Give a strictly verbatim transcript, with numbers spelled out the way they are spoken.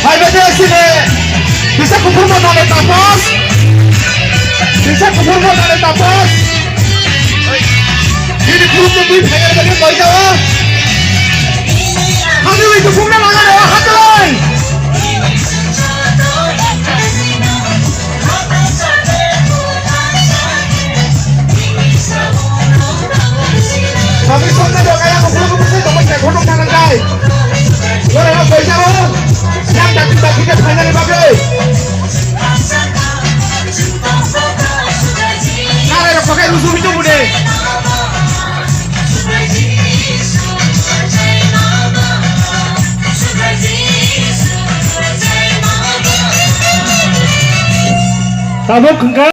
Hai bade sini bisa kuphur mo dale tapos. Bisa kuphur mo dale tapos. Ini kuphur mo tui phai bade koi jao. Hadi itu kuphur mo lagane hadi. Kami sonna do kaya ko kulo kulo sai tongmani khe khotong thanang kai. Ore no poisa ro. Yang dati dati khe phainani bagwi. Nare ro pakai rusu mitu bude. Tabuk hwnkha.